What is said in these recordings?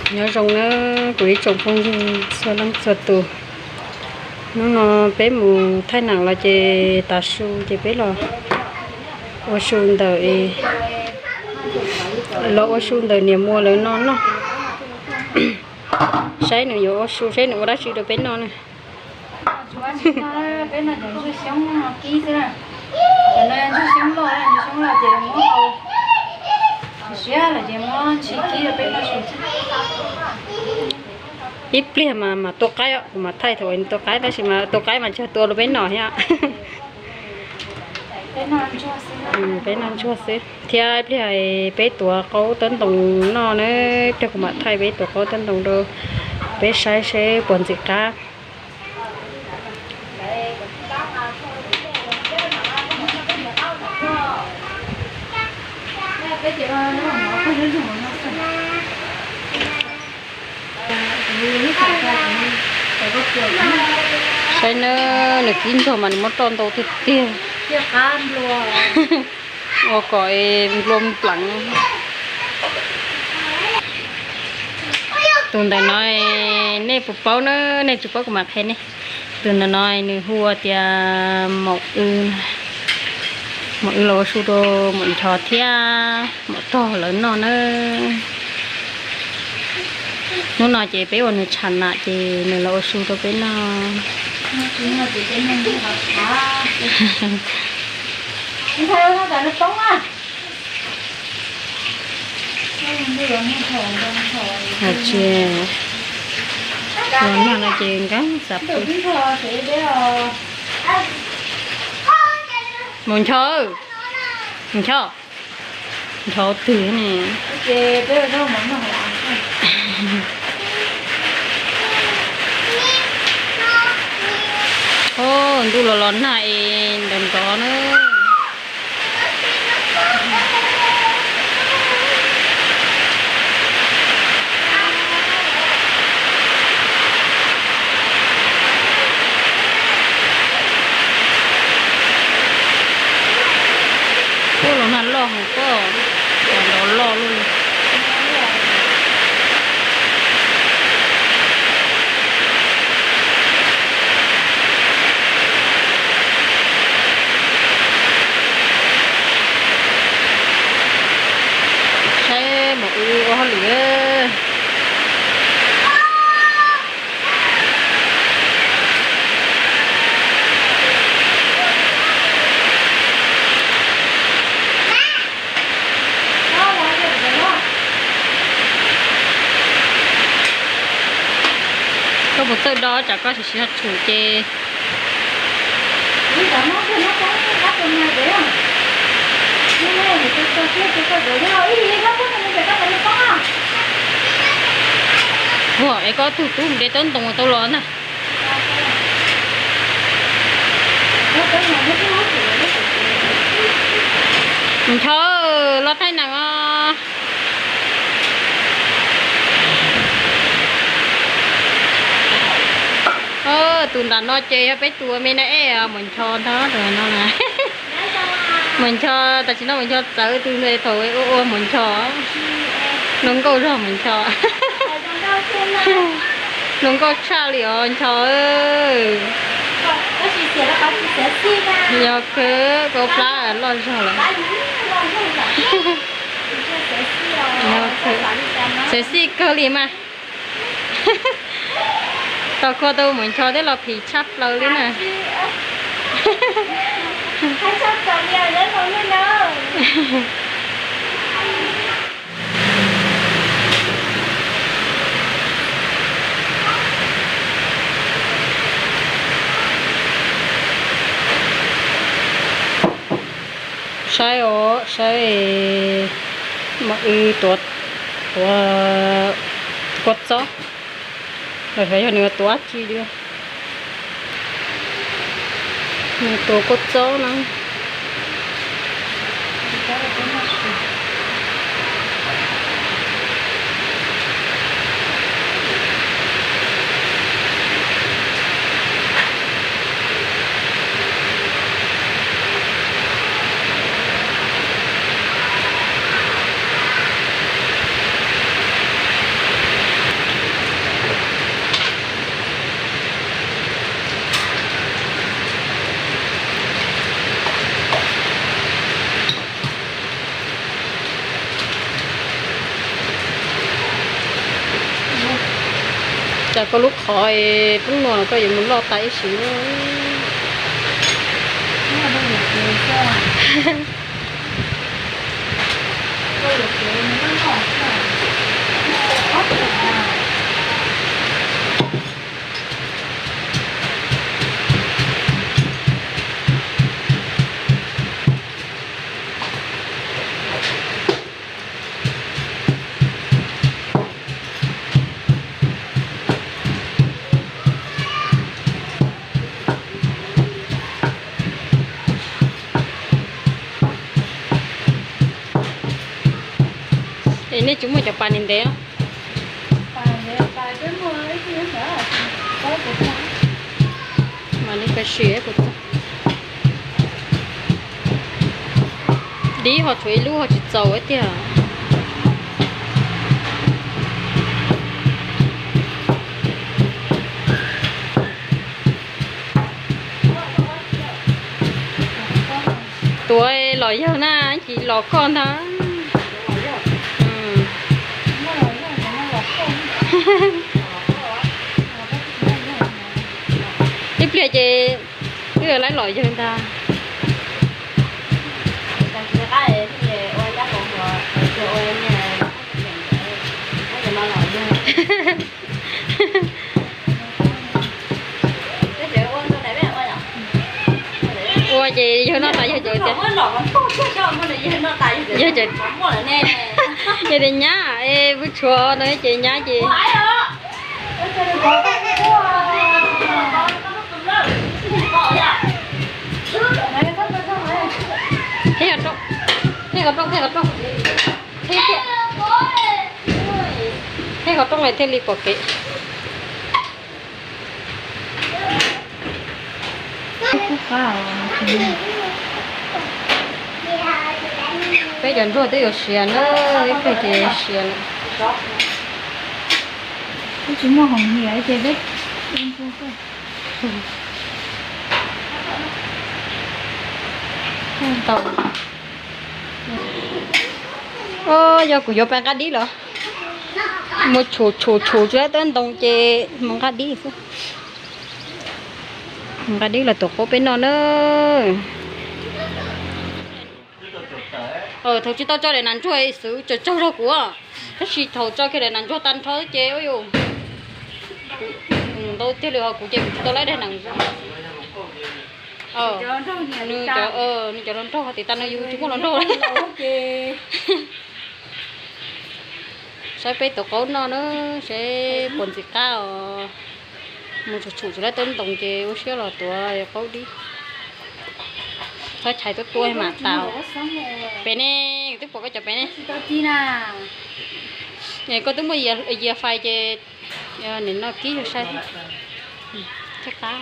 Nyob zoo na kuv ib tsoom phooj ywg txhua leej txhua tus. Hnub no peb mus thaij nam los ces tav su ces peb los ua su ntawm, los ua su ntawm niam Muas lawv no noj. Saib nws yuav ua su saib nws ua dab tsi rau peb noj na. Peb no cov ntsuag xyoob kib xwb na. Cov no ntsuag xyoob loj, ntsuag xyoob loj ces muab hau siab lawm ces muab ntshis kib rau peb noj su xwb. Ib pliag mas mam tua qaib, kuv mam thaij thaum tua qaib tab sis mas tua qaib mas tsis tua rau peb noj thiab. Peb noj ntsuag xwb thiab ib pliag peb tuav qaub tawb ntoo noj na, ib pliag kuv mam thaij peb tuav qaub tawb ntoo rau peb saib seb puas ntxim qab. Saib na, nws kib ntsuag mas nws muab roj ntau tiag tiag. Ua kom nplua pleev. Tus ntawm no nej puas paub na, nej tsis paub kuv mam qhia nej. Tus ntawm no nws hu ua tias maum w, maum w los ua su rau maum nchos thiab maum rog lawv noj na. Hnub no ces peb ua nws tsham nam ces nws los ua su rau peb noj. Tsis los nag no ces nkees xav pw. Mus ncho, ncho, ncho twg ne. Ntuj los los nag es nrov nrov na. Ua los nag loj heev pob, nrov loj luaj li. Saib maum w ua hauj lwm. Koj puas txawj do tsam koj siv siv tshum ces. Ua es koj tug tub mus de tawb ntoo tau los na. Ncho, los thaij nam os. Tus nram no ces yog peb tus ua me na es Muam Ncho ntag no na. Muam Ncho, tam sim no Muam Ncho txawv tus ntawd thaum ua ua Muam Ncho. Hluas nkauj zog Muam Ncho. Hluas nkauj tshaj li os Ncho. Yog kawg, koj plab loj zog lawm. Sexy kawg li mas. Tau kho tau Muam Ncho thiab los phim tshaj plaws li na. Saib os, saib mam w tuav, tuav kua txob. Lawm xyov yog nws tuav dab tsi li. Nws tuav kua txob no. Koj lub qhov pub no koj yuav mus loj tas ib sim. Es nej tsis muaj cov pas ntev ntev? Mas li ka si kuv txog. Dib ho tshuav ib lub ho tsis txaus tiag. Tuav los yawg na, tsis los koj ntag. Ib pliag ces twb yuav laib los yawg ntag. Ua ces yawg noj tas yawg ces tias, yawg ces, yawg tias nyab es vwm tshuav no ces nyab ces. Thiab qhov rooj, thiab qhov rooj, thiab qhov rooj, thiab qhov rooj thiaj li pom kev. Peb cov ntsuag twb yuav siav na, ib pliag ces siav lawm. Twb tsis muaj hoom nyiam ces peb ntsuag. Tau. Yog kuv yuav pais nqa dib los, mus tshum tshum tshum tsis laib tawb ntoo ces mus nqa dib xwb. Nqa dib los tuav qaub peb noj na. Thaum tsis tau tso daim nas ntsuag xwb tsaug tsaug zog kuv, tab sis thaum tso kiag daim nas ntsuag tag nrho ces ntau tiag li ho kuv ces kuv tsis tau laib daim nas ntsuag. Nws cov hluas nraug tiv tas no yus tsis muaj hluas nraug. Saib peb tuav qaub noj na, seb puas ntxim qab os. Mus tshum tshum tsis laib tawb ntoo ces ua siab los tuav qaub dib. Txhob chais tuab tuab mam tas. Pem ne, twb pom koj cov pem ne. Koj twb muaj yias fais ces nim no kib yog sai thiab. Thiab qab.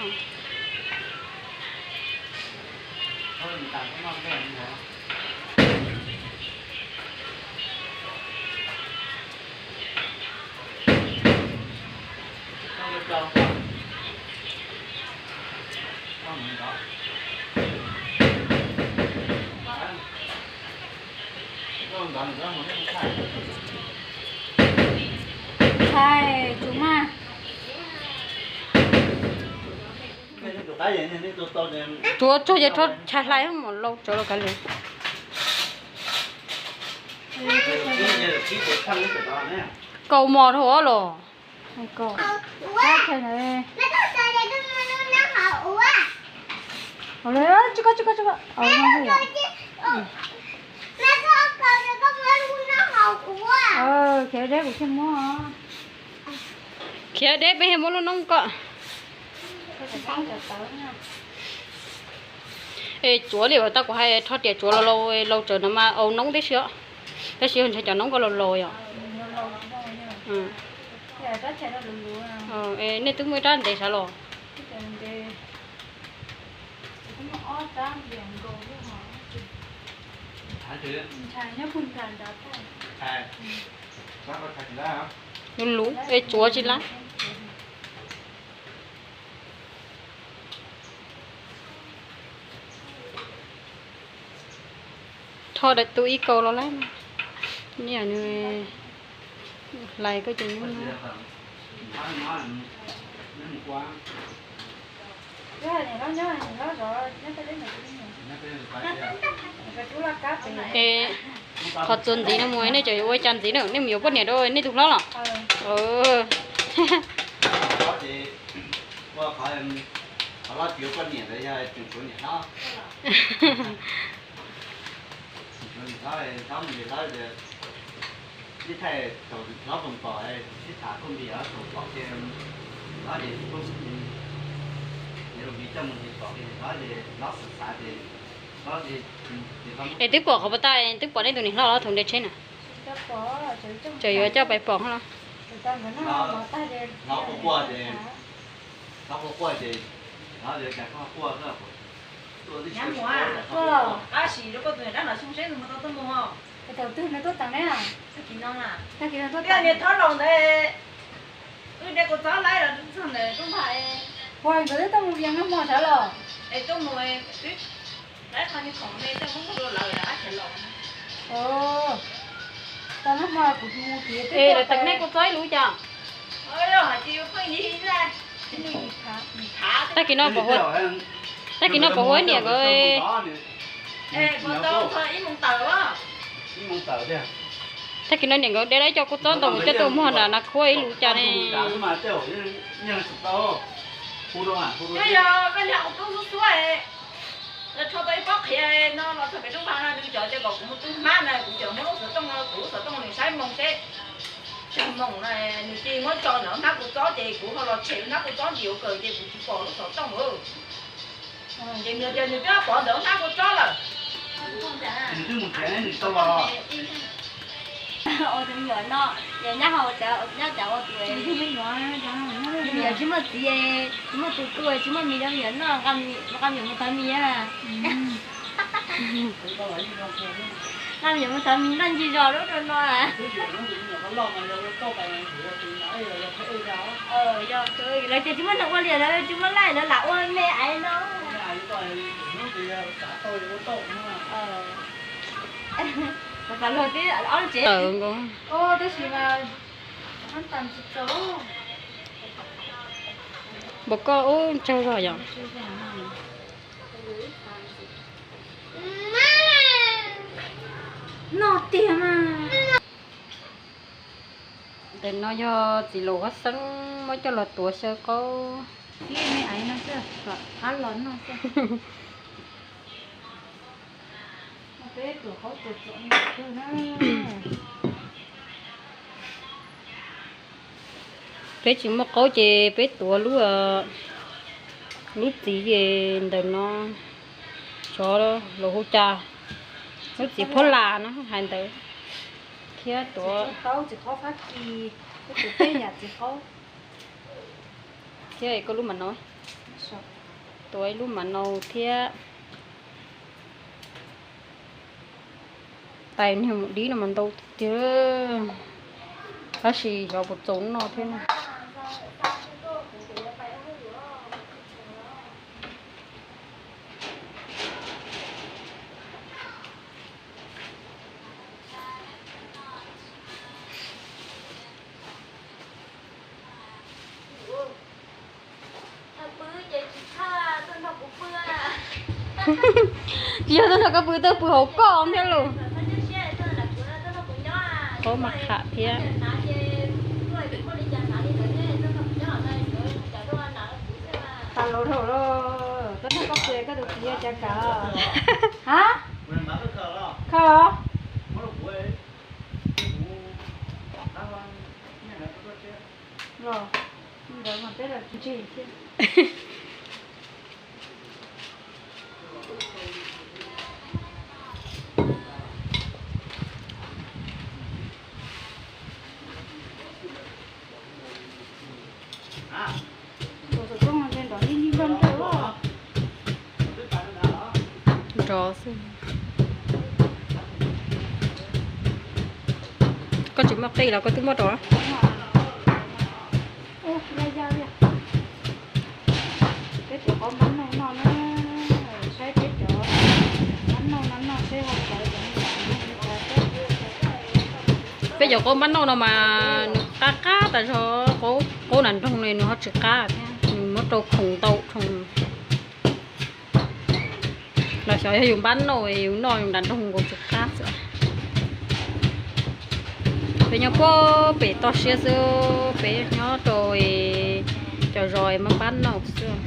Ntshai tsuv mas. Tsuav tsuag ces rho tshais hlais mus lau tsawv los kav liam. Kaus mos dhau los. Khiav deb kuv thiaj muab. Khiav deb peb thiaj muab lub noob koj. Es tsuav li tau kuv hais rho riam tsuav los lau tsawv no mas au noob tib si os. Tab sis yog ntshai cov noob koj los laus yom. Nej twb muaj ib rab ntev sav los. Lub lub es tsuav tsis lab. Rho daim tu ib kaus los lab. Niam nws hlais koj ces nyuaj na. Es qhov txuas ntxiv no mus nej tseem yuav ua cas ntxiv na, nej mus yuav poj niam rau nej tus hlob los? Es twb pom qhov puas tau, twb pom nej tus niam hlob los thaum nres tsheb na? Tseem yuav coj pais pom los? Tab sis rau koj tus niam dab no xyoo seb nws mus tau tuaj mus. Thaum twg nws tuaj teem ne? Tag kis no tuaj teem. Niag thab laus ntawd, wb de kua txob laib los txog ntawm Tub Npha. Ua nkawd twb tuaj mus vias nag hmo sav los? Es tuaj mus, lawv qhov niag khoom ne tuaj muab muag rau lawv dab chav laus. Tau nag hmo kuv mus kiv twb lawv teem nej kua txob ib lub cas? Tag kis no, tag kis no puas huab niam nkawd? Tag kis no niam nkawd de lawv cov kua txob ntau mus coj tuaj muag nram Nas Khuab ib lub cas ne? Yog koj niag ua tub xub xub, lawv rho tau ib pob qhiav no los txog pem Tub Npha no, nws cov tias kom kuv mus tu hmab na, kuv cov muab lub xov tooj no, kuv lub xov tooj nws saib moo seb tsawg moo na, nws cia li muab tso ntawm hmab kua txob ces kuv ho los tshem hmab kua txob ntawd ua kawg ces kuv tsis pom lub xov tooj. Ces nws tias nws twb pov ntawm hmab kua txob lawm. Nws twb mus tsev, nws tau los. Ua tus me nyuam no, nyab ho nyab cas ua tus, me nyuam tsis muaj txiv, tsis muaj tus tu, tsis muaj mis rau me nyuam noj, nqa me nyuam mus thov mis. Nqa me nyuam mus thov mis noj ncig zos lub rau no. Yog lawv tias tsis muaj neeg ua li lawv tsis muaj laij lawv lam ua me aiv no. Xav luag tib ob lub tsev. Tab sis mas npaum koj ub tsawg zog yom? Noj tiag mas. Ntawm no yog txiv laus huab xeeb muab coj los tuav xyaw qaub. Qab los noj xwb. Peb tuav qaub tuav txom nyem kawg na. Peb tsis muaj qaub ces peb tuav lub, lub txiv ntawm no, xyov los hu cas, lub txiv phab las no hais ntawd thiab tuav. Txiv qaub, txiv qaub Fab Kis, peb tuav peb yam txiv qaub. Thiab koj lub mam no, tuav ib lub mam no thiab. Tais niag mus dib no mas ntau tiag, tab sis xyov puas txaus noj thiab na. Tsis yog tuaj nrog koj pw, tuaj pw hauv koj thiab lauj. Qaub mas qham thiab. Tuaj nrog koj pw, koj tus txiv yog cas kam? Ha? Khaws los? Los ntawd mas peb los tsis ntsig thiab. Nrov xwb. Koj tsis muaj qij los koj twb muab rau. Peb cov qaub mab noj no na, saib peb cov mab noj no noj seb ho txawv. Peb cov qaub mab noj no mas nws qab qab tas zog qaub. Qaub nram nroog no nws ho tsis qab thiab, nws muab rau khoom ntau dhau. Los xyov yog yus npab noj, yus noj yus nram nroog nkaus tsis qab xwb. Peb nyob puag pem toj siab xwb, peb nyob rau cov zos npab npab noj xwb.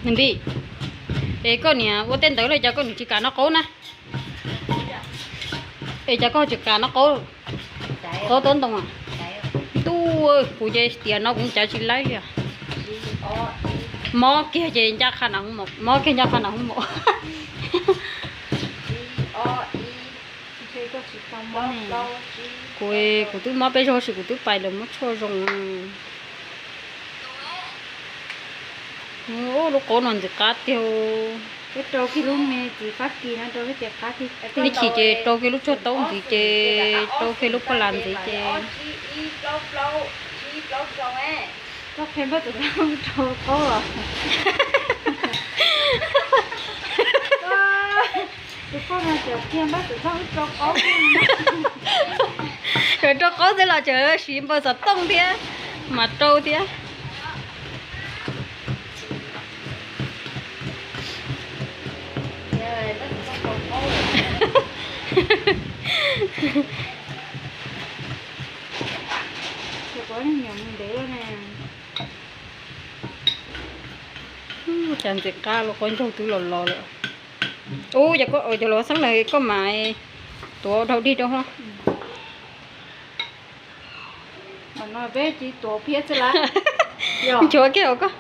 Npis, es koj niam ua tej ntawd los cas koj niam tsis kam noj qaub na? Es cas koj tsis kam noj qaub? Qaub tawb ntoo. Tub, kuv ces tiam no kuv cav tsis laib li. Mob kiag ces ncaj qha na, mob kiag ncaj qha na hub maum. Kuv, kuv twb mob peb zaug sis kuv twb pais lawm muab tshuaj zoo. Lub qaub no ntxim qab tiag. Ib chim ces rau kiag lub tshuaj taub ntxiv ces rau kiag lub paj las ntxiv ces. Rau qaub xwb los tseem siv npaws xov tooj thiab mas rau thiab. Cas ntxim qab, lub qaub ncaug twb los los lawm. Ub, yog los xeeb na koj mam tuav dhau dig rau hlo. Nchuav kiag os koj.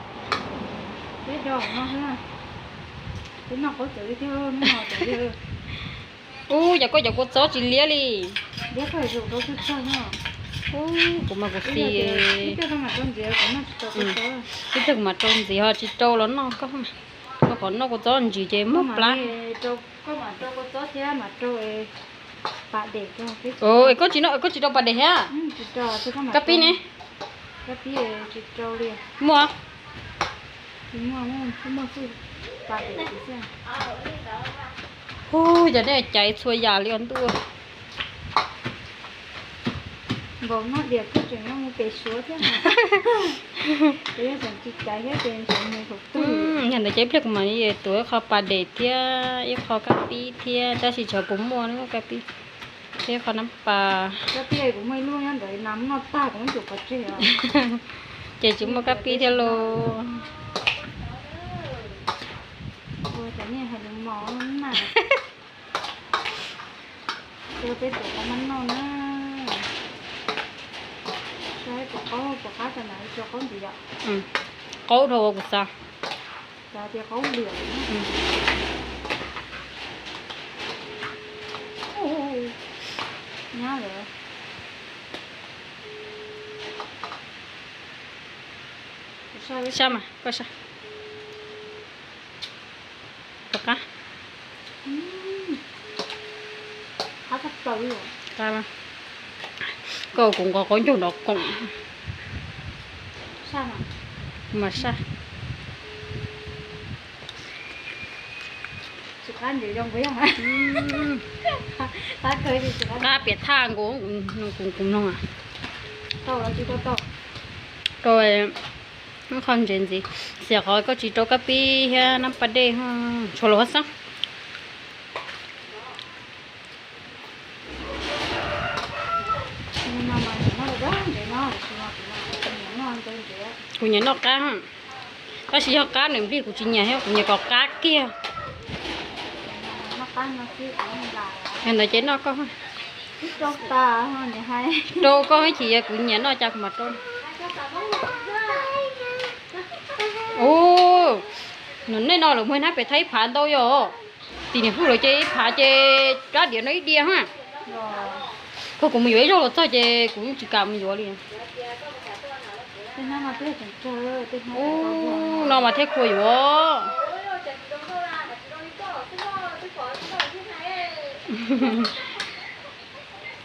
Ub, yog koj cov kua txob tsis liab li. Ub, kuv mas kuv xis. Ib tug mas rau ntxiv ho tsis rau los noj koj. Koj qhov noj kua txob ntsis ces muab plab. Koj tsis, koj tsis rau pas dej thiab? Kab pib ne? Muaj. Hu, cas nej caiv txhua yam li os ntuj. Yog ntawd ces ib pliag kuv mam li tuav ib qho pas dej thiab ib qho kab pib thiab, tab sis tsam puas muaj kab pib thiab ib qho nab pas. Ces tsis muaj kab pib thiab lauj. Qaub dhau kuv xav. Sab mas, koj sab. Rov qab. Qab, koj kuv nqa qaub ncaug nrov koom. Mas sab. Qab piam thaj nkaus, kuv mloog. Rau ib qho ntsev ntxiv, xyov qhov koj tsis rau kab pib thiab nab pas dej, tshuav los xab. Kuv nyiam noj qab, tab sis yog qab nws nplig kuv tsis nyiam thiab, kuv nyiam kom qab kiag. Yog ntawd ces noj koj. Rau koj ib chim, yog kuv nyiam noj cas kuv mam rau. Ub, nej no lawm muag hnab pem thaj ib phav ntau yom. Tim niam Hwj lawm ces ib phav ces rab diav no ib diav ha. Koj kuv mus yuav ib zaug los txog ces kuv tsis kam mus yuav li. Ub, no mas thiaj khuv yuav.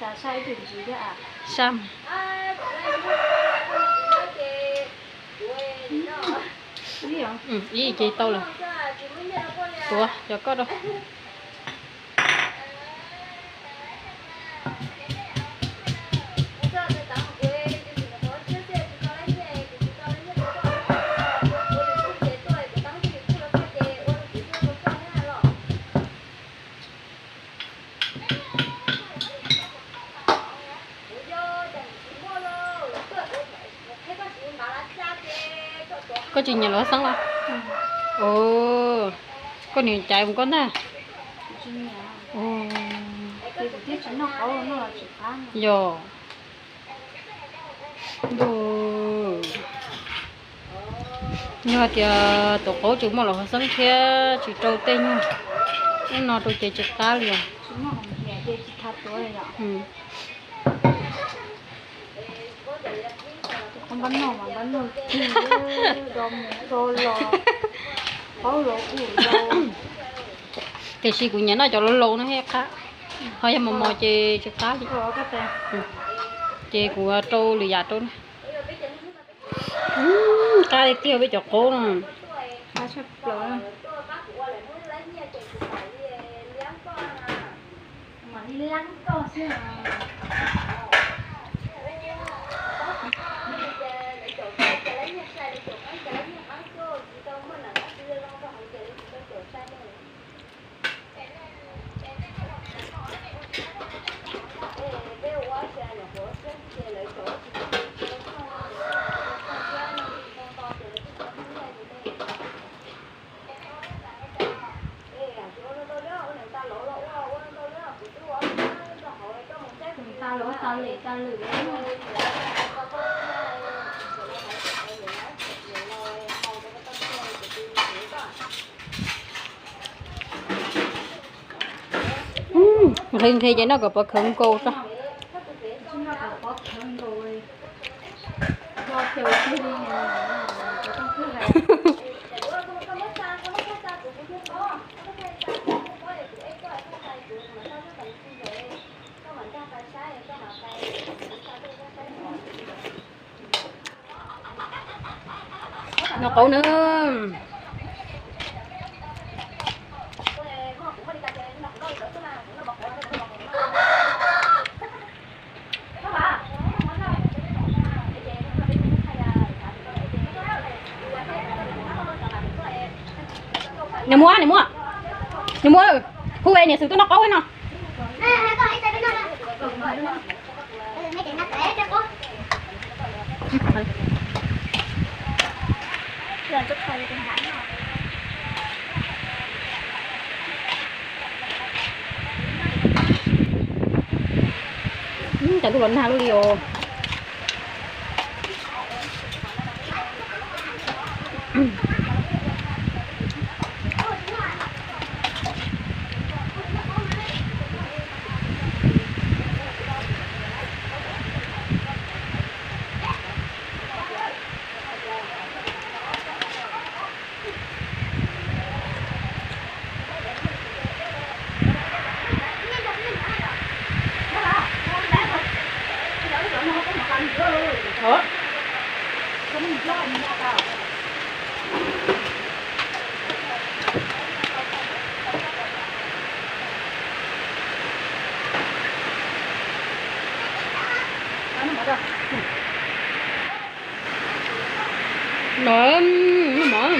Sab. Ib ces tau lawm. Tuav cov koj rau. Koj tsis nyiam lov xeeb los? Ua, koj niam caiv mus koj ntag. Yog. Yog hais tias tus qaub tsis muaj lov xeeb thiab tsis rau tej nyuag ub no rau ces tsis qab li os. Tiam sis kuv nyiam noj cov laus laus no thiaj qab, ho yog mos mos ces tsis qab li. Ces kuv rau lwm yam rau na. Qab tiag tiag peb cov qaub no. Nqhis nqhis ces noj kom pov khawv nkaus tso. Noj qaub na. Nws muaj, nws muaj, nws muaj, hu niam xwb tuaj noj qaub no. Cas lub los nag lub li os. Mov, mov.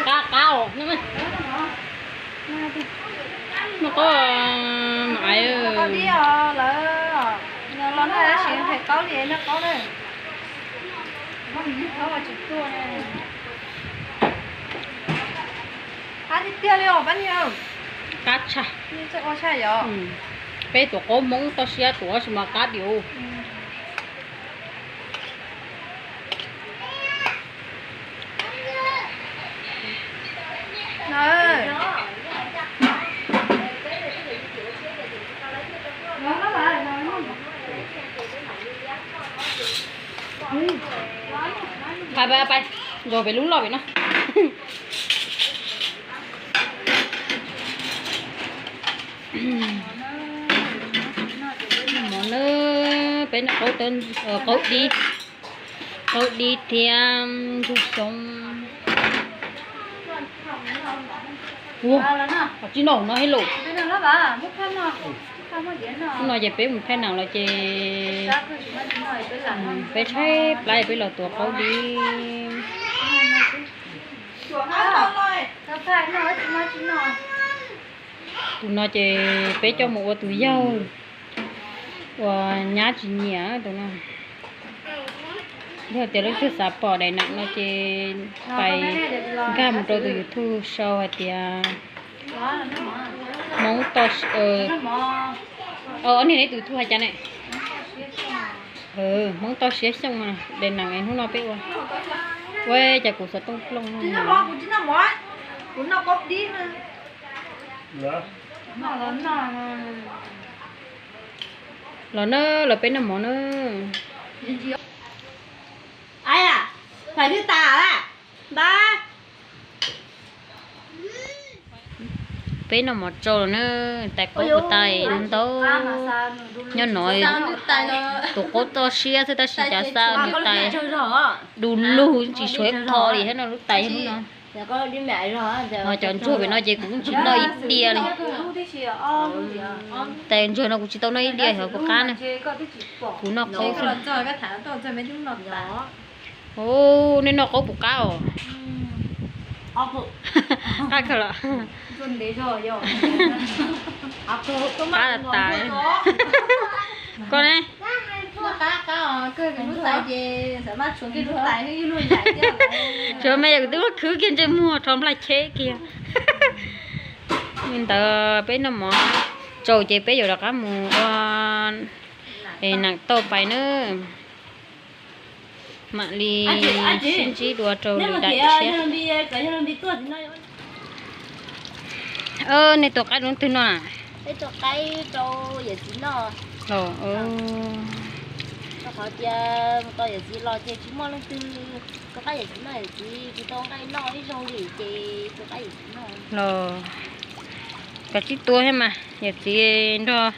Qab qab os. Noj qaub, qaub dib os lawm. Los noj dab tsi, noj qaub li, noj qaub na. Qab tiag tiag li os pab niag. Qab tshaj. Ua tshaj yom. Peb tuav qaub Hmoob toj siab tuav tsis mas qab diam. Pais, pais, nrog peb lub loj pem no. Mov na, peb noj qaub, qaub dib, qaub dib thiab ntsuag xyoob. Ua, qhov tsis noj no hib lus. No ces peb mus thaij nam los ces peb tshaib plab peb los tuav qaub dib. Tus no ces peb coj mus ua tus yawg uas nyab tsis nyiam tus no. Yog tias leej twg xav pom daim nam no ces pais nkag mus rau tus YouTube sau hais tias Hmoob toj, ob niag ne tus YouTube hais cas ne? Hmoob toj siab xyooj, daim nam hnub no peb ua. Ua cas kuv xov tooj plooj no. Los na, los peb noj mov na. Phais twb tas lawm. Npab. Peb noj mov tsau los na, tais qaub puas tas ntau. Nyob no tus qaub toj siab xwb tab sis cas xa nws tais du lug tsis suav qho li thiab no lub tais no. Ho cov ntsuag pem no ces kuv tsis noj ib diav li. Tais ntsuag no kuv tsis tau noj ib diav, xyov puas qab ne. Kuv noj qaub xwb. Ub, nej noj qaub puas qab os? Qab kawg los? Qab tas. Koj ne? Tsuav me yam kuv twb muab khwb kiag ntsej muag rho nplaj cheb kiag. Li ntawd peb noj mov tsau ces peb yuav rov qab mus ua nam tauj pais na. Mam li sib ntsib dua rau lwm daim siab. Nej tua qaib rau leej twg noj na? Los, rau qhov tias mus tos yawm txiv los ces tsis muaj leej twg tua qaib yawm txiv noj, yawm txiv tsis tau nqaij noj ib zaug li ces tua qaib yawm txiv noj. Los, kav tsij tua thiab mas, yawm txiv nrog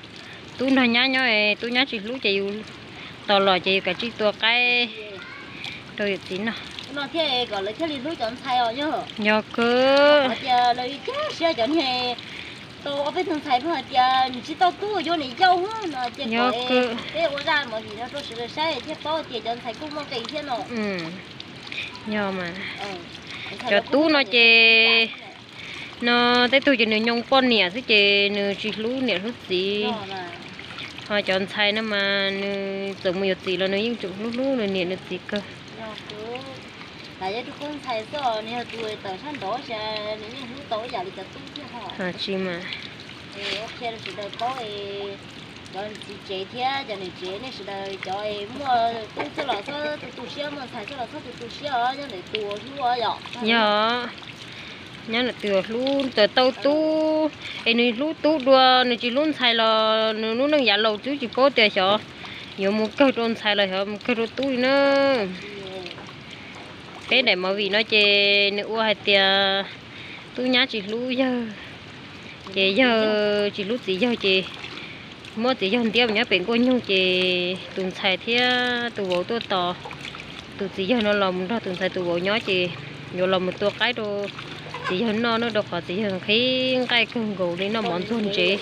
tub nrog nyab nyob, tub nyab tsis hlub ces yus tos los ces yus kav tsij tua qaib rau yawm txiv noj. Yog kawg. Yog kawg. Yog mas. Cov tub no ces, no tej tug ces nws nyoo poj niam xwb ces nws tsis hlub niam hlub txiv. Ho cov ntxhais no mas nws txawm mus yuav txiv los nws yeej tseem hlub hlub nws niam nws txiv kawg. Tsis mas. Cov txiv tsev thiab cov niam tsev nej sawv daws cov muaj tub txoj los txhob tu tu siab, muaj ntxhais txoj los txhob tu tu siab os, nyob ntawm tus hlub yom. Yog, nyob ntawm tus hlub, tau tub es nws hlub tub dua nws tsis hlub ntxhais los nws lub neej yav laus twb tsis paub tias xyov yuav mus kawg rau ntxhais los xyov mus kawg rau tub li na. Peb daim movie no ces nws ua hais tias tub nyab tsis hlub yawg, ces yawg tsis hlub txiv yawg ces muab txiv yawg ntiab mus nyob pem nkuaj nyuj ces tus ntxhais thiab tus vauv tuaj tos tus txiv yawg no los mus nrog tus ntxhais tus vauv nyob ces yuav los mus tua qaib rau txiv yawg noj na, rau qhov txiv yawg nqhis nqaij kawg nkaus li noj mov ntxuag ntsev.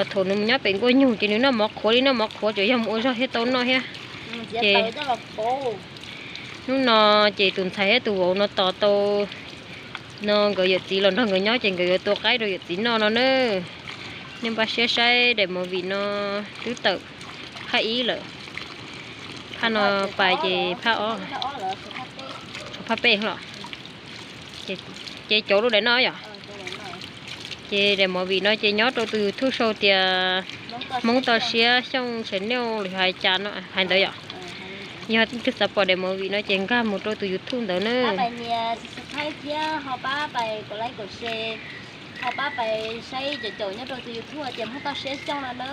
Thaum nws mus nyob pem nkuaj nyuj ces nws noj mov qhuav li, noj mov qhuav tsuas yog mus ua zog thiaj tau noj thiab. Ces hnub no ces tus ntxhais thiab tus vauv no tos tau no nkawd yawm txiv los nrog nkawd nyob ces nkawd yuav tua qaib rau yawm txiv noj no na. Nej npaj siab saib daim movie no twb tawm phaj ib lawm. Phaj no pais ces phaj ob, phaj peb los. Ces cov lub daim no yom. Ces daim movie no ces nyob rau tus YouTube sau tias Hmoob toj siab xyooj channel los hais cas no hais ntawd yom. Yog twg xav pom daim movie no ces nkag mus rau tus YouTube ntawd na. Ho pab pais saib caum caum nyob rau tus YouTube tias Hmoob toj siab xyooj no na.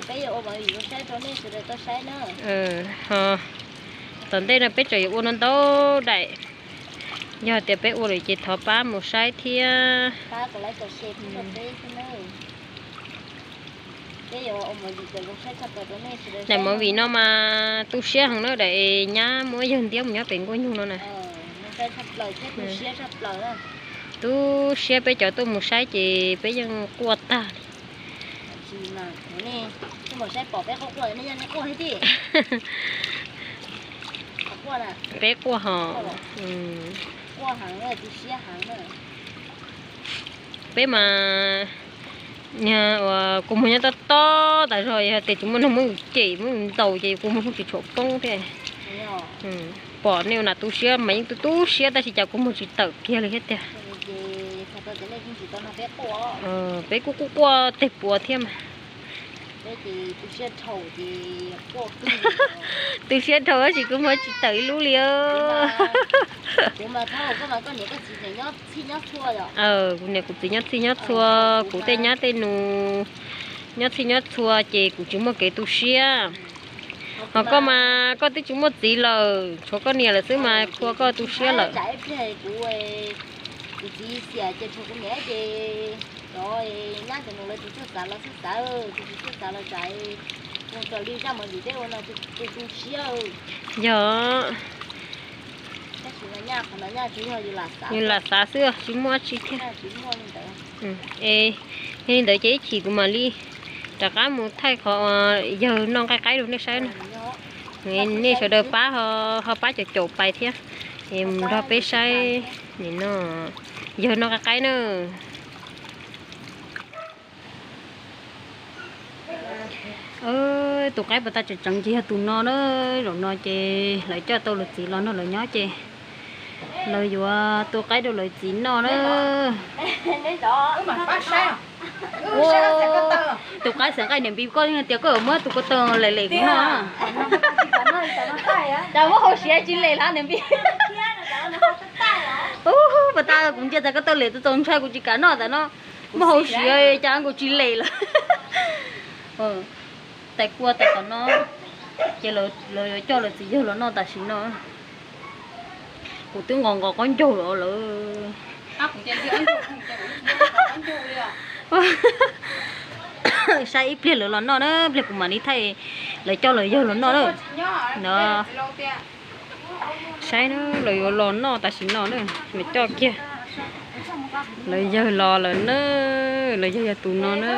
Peb yuav ua movie rau saib rau nej sawv daws tau saib na. Ho Tom ntej no peb tseem yuav ua no ntau daim, yog tias peb ua lawm ces thov pab mus saib thiab. Daim movie no mas tu siab heev na, daim nyab muab yawg ntiab mus nyob pem nkuaj nyuj no na. Tu siab, peb cov tuaj mus saib ces peb yeej quaj tag li. Peb quaj hos. Peb mas, kua muag nyob tob tob tas zog, yog tias tsis muaj neeg muab yus cem muab yus ntaus ces kua muag yeej tsis tshua poob thiab. Pom nej ua nam tu siab mas yeej tu tu siab tab sis cas kua muag tsis tawm kiag li thiab tiag. Peb kuj quaj quaj teg puas thiab mas. Tu siab dhau tab sis kua muag tsis tawm ib lub li. Kuv niam kuv txiv nyob txhij nyob txhua, kuv tej nyab tej nus nyob txhij nyob txhua ces kuv tsis muaj kev tu siab. Hos koj mas koj twb tsis muaj txiv lawm, tshuav koj niam lawm xwb mas kua koj tu siab lawm. Yog, yus lam xav xwb tsis muaj dab tsi thiab. Yog li ntawd ces ib chim kuv mam li rov qab mus thaij qhov yawg noj nqaij qaib rau nej saib na. Nej sawv daws pab ho pab caum caum pais thiab, mus nrog peb saib no, yawg noj nqaij qaib na. Tus qaib puas tas tseem tseem ces yog tus no na. Zaum no ces lawv coj tau lawv txiv los nrog lawv nyob ces lawv yuav tua qaib rau lawv txiv noj na. Tus qaib xeem nqaij niam npis, koj tias koj yuav muab tus ko taw lem lem kuv noj. Cas muab hauv siav tsis lem hlo niam npis. Puas tas kuv ntsia tas ko taw lem txaus ntshai kuv tsis kam noj tas no. Muab hauv siav cas kuv tsis lem lawm. Tais kua tais tom no ces lawv yuav coj lawv txiv yawg los noj tam sim no. Kuv twb nqos nqos qaub ncaug los lawm. Saib ib pliag lawv los noj na, pliag kuv mam li thaij lawv coj lawv yawg los noj na. No, saib na, lawv yuav los noj tam sim no na, lawv coj kiag lawv yawg los lawm na, lawv yawg yog tus no na.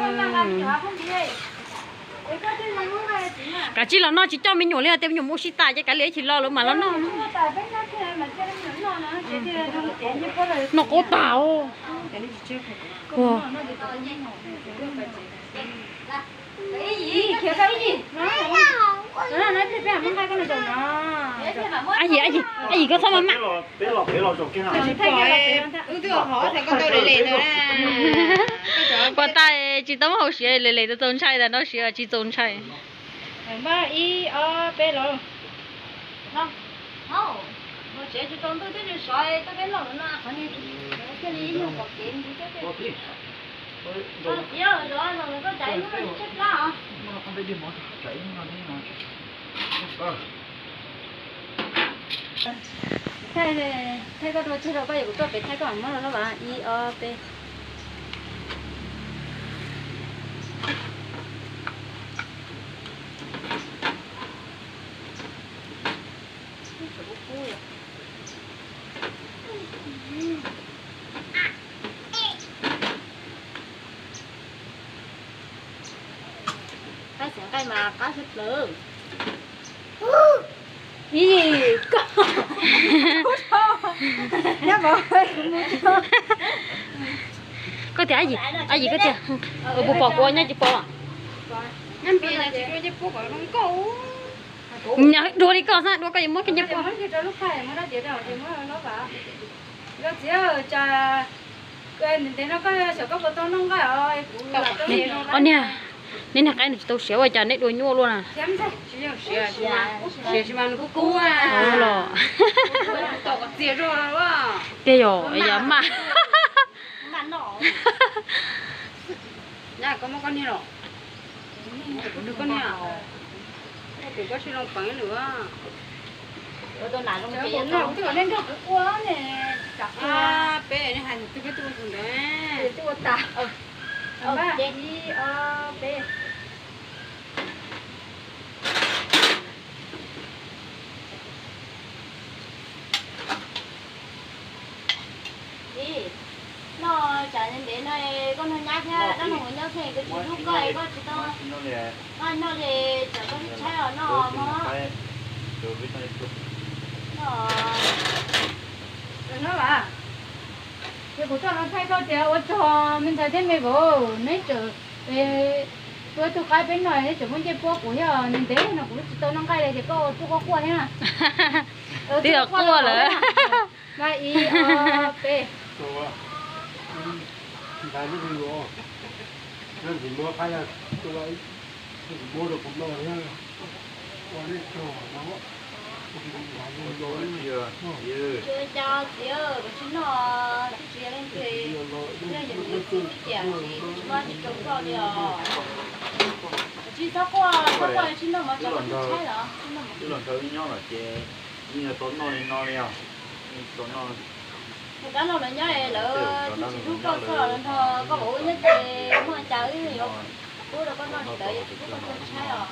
Kav tsij los noj, tsis coj me nyuam li, tias me nyuam mus ua si tas ces kav liam ib chim los lawv mam los noj. Noj qab tas. Ab yim, ab yim, koj txhob maj maj. Puas tas tsis tau muab hauv siav, lem lem txaus ntshai tas no, siav tsis txaus ntshai. Ib ob peb los. Thaij koj dua tseg rau koj, yog kuv tuaj pem thaij koj mam muab los lawm. Ib ob peb. Qaib xeem nqaij mas qab xwb plawv. Ib, koj, koj tias ab yim, ab yim koj tias, puas pom kuv nyob tsis pom. Dua li koj xwb, dua koj yuav muab koj nyob pom. Niag, nej niag qaib nws tsis tau siav ua cas neb dua nyuaj luaj na. Los, tiag yog yog maj. Ua tau nas zoo ces ua tau. Peb hais tus twg peb tuaj ua tus ntawd. Ib ob peb. Ib, noj tsam ntev no koj noj nyab thiab dab laug mus nyob xwb koj tsis hlub koj es koj tsis tau, koj noj li tsam koj tshaib os noj mog. Noj, ces kuv tuaj no thaij koj tias ua tsaug me ntxhais thiab me vauv, neb tseem ua tug qaib peb noj, neb tseem muab ncej puab kuv thiab, ntev ntev no kuv tsis tau noj nqaij li ces koj ua tug quaj quaj thiab na. Twb yog quaj lawm. Mas ib, ob, peb. Tsis ua cas txiv, koj tsis noj, twb tsis yog leej twg, yog yus txiv txib tiam sis tsis muaj tsis rau koj li os. Tsis txhob quaj, txhob quaj, tsis noj mov tsam koj tshaib los. Twb los nrog wb nyob los ces yeej yuav tau noj li no li os. Mus dab laug lawv nyob es lawv twb tsis hlub koj txog los nrog koj vauv wb nyob ces muaj cas wb yuav pub rau koj noj li ntawd, yog tsis pub koj tshaib os.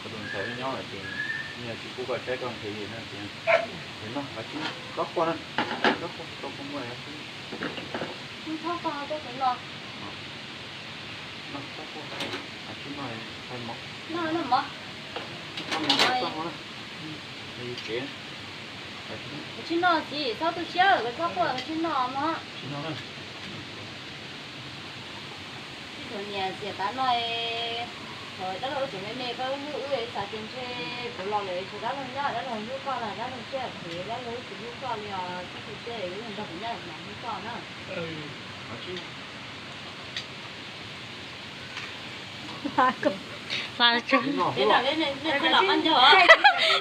Tus ntxhais wb nyob lawm ces yeej yuav tsis pub koj tshaib koj nqhis li na ces. Txhob quaj na, txhob quaj, txhob quaj muaj. Txhob quaj, koj tus no. Noj, noj mov. Koj tsis noj txiv, txhob tu siab, koj txhob quaj, koj tsis noj mog. Tsis thaum niam xiam tav no, thaum dab laug wb tseem me me koj hlub wb xav tias ntshe kuv los lawm tshuav dab laug nyob, dab laug hlub koj los dab laug tsiaj phem, dab laug wb tsis hlub koj li os, txhob tu siab, wb nrog kuv nyob mam hlub koj na.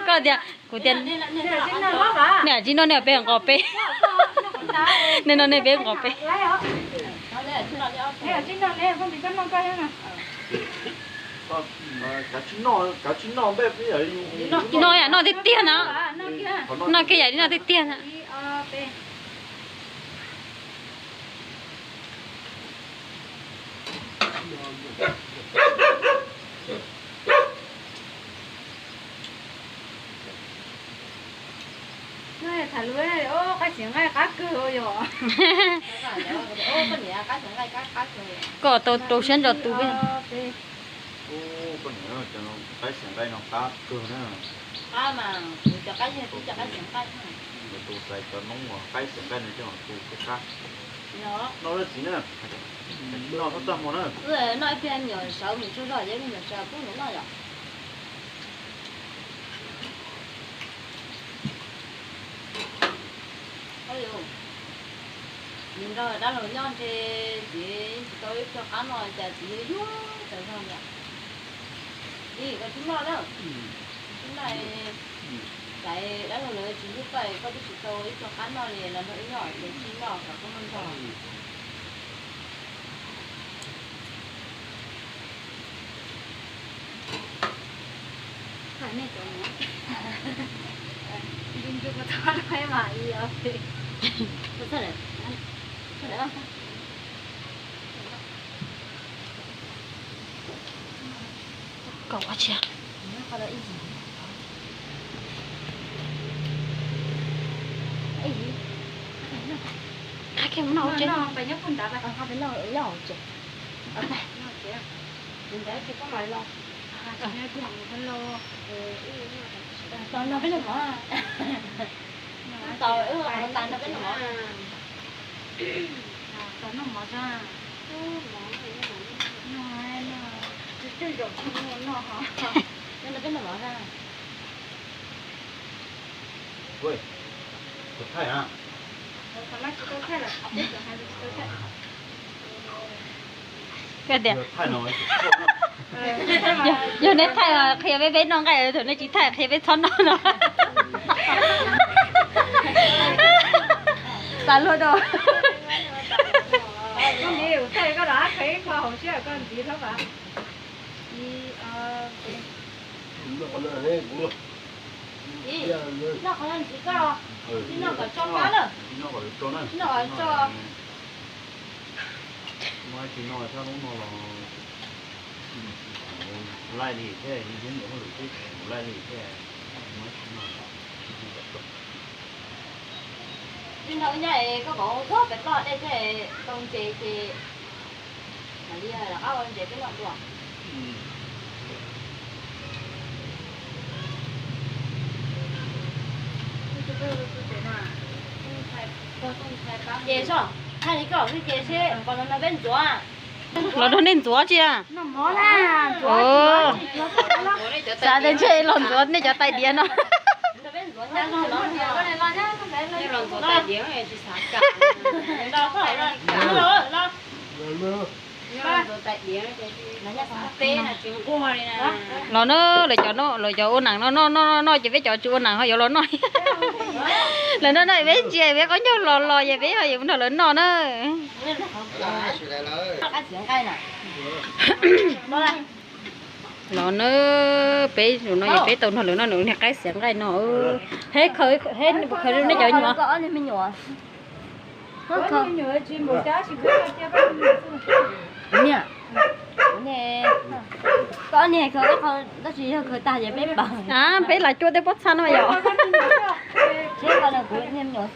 Koj tias, kuv tias, nej tsis noj nej peb nqos peb. Nej noj nej peb nqos peb. Noj yam noj tiag tiag na. Noj kiag yam li noj tiag tiag na. Tham lus, qaib xiav nqaij qab kawg yom. Koj tau rau siab ntso tu peb. Qaib xiav nqaij no qab kawg na. Qab mas, kuv cov qaib yog tib cov qaib xiav nqaij. Tus xaiv cov noob uas qaib xiav nqaij no coj los tu peb qab. Noj lawm txiv na, noj txhob txaj muag na. Noj ib pliag me nyuam sawv mus tsaug zog ces me nyuam sawv pub nws noj yom. Nws nrog dab laug nyob ntshe txiv tsis tau ib pluag qab no cas txiv yuav yuav tawm zog yom. Li koj tsis noj na, tsis noj, tsam dab laug lawv tsis hlub koj, koj twb tsis tau ib pluag qab noj li los nrog wb nyob ces tsis noj kom koj muaj nrog. Kaum ua tsiab. Qab kiag mus noj ua tsev. Qab peb noj ua tsev. Tos no peb noj mov. Tos wb ua tas no peb noj mov. Tos noj mov tso. Noj, noj, noj, peb noj mov tso. Koj tias, yog nej thaij qhia peb, peb noj nqaij, thaum nej tsis thaij qhia peb txhob noj no. Xav luag rau. Koj ntxiv, koj los qhia koj hauv siab koj ntxiv hlob. Ib, ob, peb. Noj qhov no ntxiv koj, tsis noj kom tso pab lawm. Tsis noj kom tso. Muab tsis noj sab lub no los laij li thiab, ib hnub mus hauj lwm thiab tsis laij li thiab, muab tsis noj. Tsis noj nyab es koj kom ua txog pem toj dej thiab tau ntses ces mam li rov qab ua ntses peb noj dua. Ces so, thaij li koj twb ces seb npaum no no peb ntxuav. Los nrog nej ntxuav tsia. Xav tias ntshe los ntxuav nej cov tais diav no. Los na, lawv cov no, lawv cov ua nees no noj noj noj ces peb cov tsis ua nees ho yuav los noj. Lawv noj noj peb ntsia peb qaub ncaug los los ces peb ho yuav nrog lawv noj na. Los na, peb zaum no ces peb tau nrog lawv noj nws niag qaib xiav nqaij no. Heb khaws, heb khaws nej cov nyuam. Koj niag khaws ib qho, tab sis yog khaws tag ces peb pam. A, peb lam cuab tej pob txha no yom. Los lauj, twg na, los.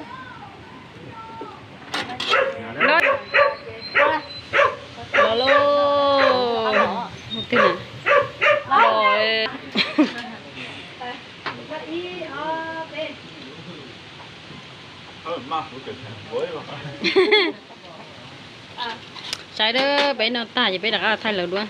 Saib, peb noj tag ces peb rov qab thaij lawv dua.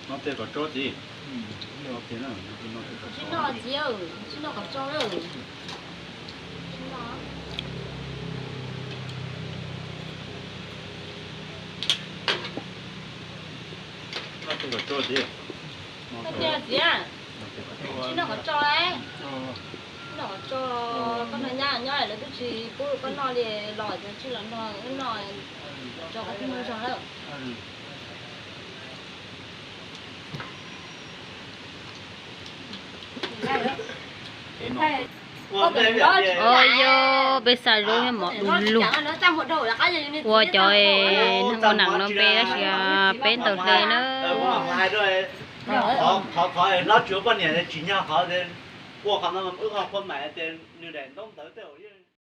Noj tej kom tso txiv. Tsis noj txiv, tsis noj kom tso lawm. Noj tej kom tso txiv. Noj tej txiv, tsis noj kom tso, tsis noj kom tso. Koj noj nyab nyob lawv twb tsis pub koj noj li los ces tsis los noj, noj tso koj twb noj zog lawm. Os, yog peb xa zaub thiab mov du lug. Ua cov neeg ua nees no peb tab sis peb ntaus hle na. Qhov, qhov, qhov no tsis yog poj niam tsis nyog qhov, ua qhov no wb ho qhua mais tias nws daim ntaub ntawv tej